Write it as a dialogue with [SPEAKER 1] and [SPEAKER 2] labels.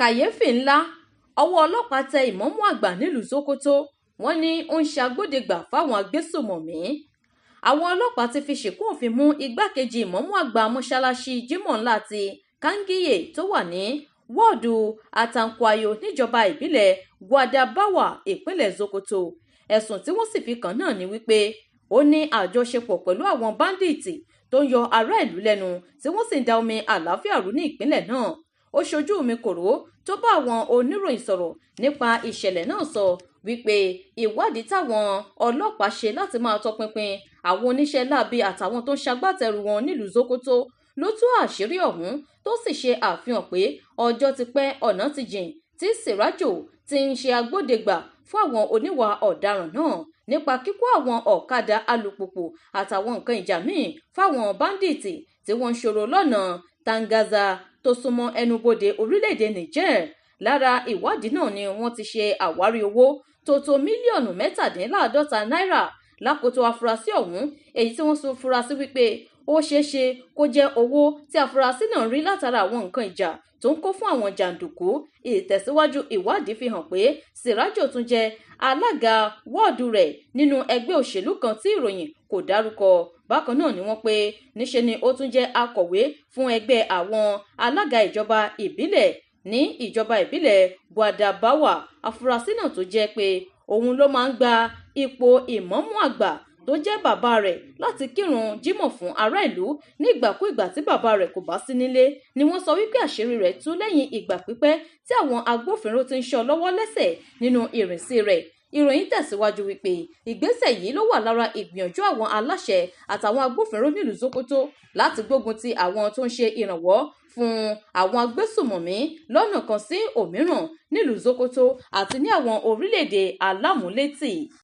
[SPEAKER 1] Kàyééfì ńlá, ọwọ́ ọlọ́pàá tẹ ìmáàmù àgbà nílùú Sokoto, wọ́n ní ó ń ṣàgbọ́dẹ́gbà fáwọn agbésùnmọ̀mí. Àwọn ọlọ́pàá ti fi ṣìnkún òfin mú igbákejì ìmáàmù àgbà mọ́ṣáláṣí Jimoh ńlá ti Kangiyé tó wà ní wọ́ọ̀dù Àtàǹkùàyò níjọba ìbílẹ̀ Gwadabawa, ìpínlẹ̀ Sokoto. Ẹ̀sùn tí wọ́n sì fi kàn náà ni wípé ó ní àjọṣepọ̀ pẹ̀lú àwọn báńdíìtì tó ń yọ ará ìlú lẹ́nu tí wọ́n sì ń da omi àlàáfíà rú ní ìpínlẹ̀ náà. Ó ṣojú mi kòró tó bá àwọn oníròyìn sọ̀rọ̀ nípa ìṣẹ̀lẹ̀ náà sọ wípé ìwádìí táwọn ọlọ́pàá ṣe láti máa tọpinpin àwọn oníṣẹ́ láabi àtàwọn tó ń ṣagbátẹrù wọn nílùú Sokoto ló tú àṣírí ọ̀hún, tó sì ṣe àfihàn pé ọjọ́ ti pẹ́, ọ̀nà ti jìn tí Sirajo ti ń ṣe agbódegbà fún àwọn oníwà ọ̀daràn náà nípa kíkó àwọn ọ̀kadà alùpùpù àtàwọn nǹkan ìjà míì fáwọn báńdíìtì tí wọ́n ń ṣòro lọ́nà Tangaza tó súnmọ́ ẹnubodè orílẹ̀-èdè Niger. Lára ìwádìí náà ni wọ́n ti ṣe àwárí owó tó tó mílíọ̀nù 47 náírà lákòótó afurasí ọ̀hún, èyí tí wọ́n fura sí wípé ó ṣeéṣe kó jẹ́ owó tí afurasí náà rí látara àwọn nǹkan ìjà tó ń kó fún àwọn jàǹdùkú. Ìtẹ̀síwájú ìwádìí fi hàn pé Sirajo tún jẹ́ alága wọ́ọ̀dù rẹ̀ nínú ẹgbẹ́ òṣèlú kan tí ìròyìn kò dárúkọ. Bákan náà ni wọ́n pé níṣe ni ó tún jẹ́ akọ̀wé fún ẹgbẹ́ àwọn alága ìjọba ìbílẹ̀ ní ìjọba ìbílẹ̀ Gwadabawa. Afurasí náà tó jẹ́ pé òun ló máa ń gba ipò ìmáàmù àgbà tó jẹ́ bàbá rẹ̀ láti kírun jímọ̀ fún ará ìlú nígbàkúìgbà tí bàbá rẹ̀ kò bá sí nílé ni wọ́n sọ wípé àṣírí rẹ̀ tú lẹ́yìn ìgbà pípẹ́ tí àwọn agbófinró ti ń ṣọ́ lọ́wọ́ lẹ́sẹ̀ nínú ìrìnsí rẹ̀. Ìròyìn tẹ̀síwájú wípé ìgbésẹ̀ yìí ló wà lára ìgbìyànjú àwọn aláṣẹ àtàwọn agbófinró nílùú Sokoto láti gbógun ti àwọn tó ń ṣe ìrànwọ́ fún àwọn agbésùnmọ̀mí lọ́nà kan sí òmíràn nílùú Sokoto àti ní àwọn orílẹ̀-èdè alámúlétì.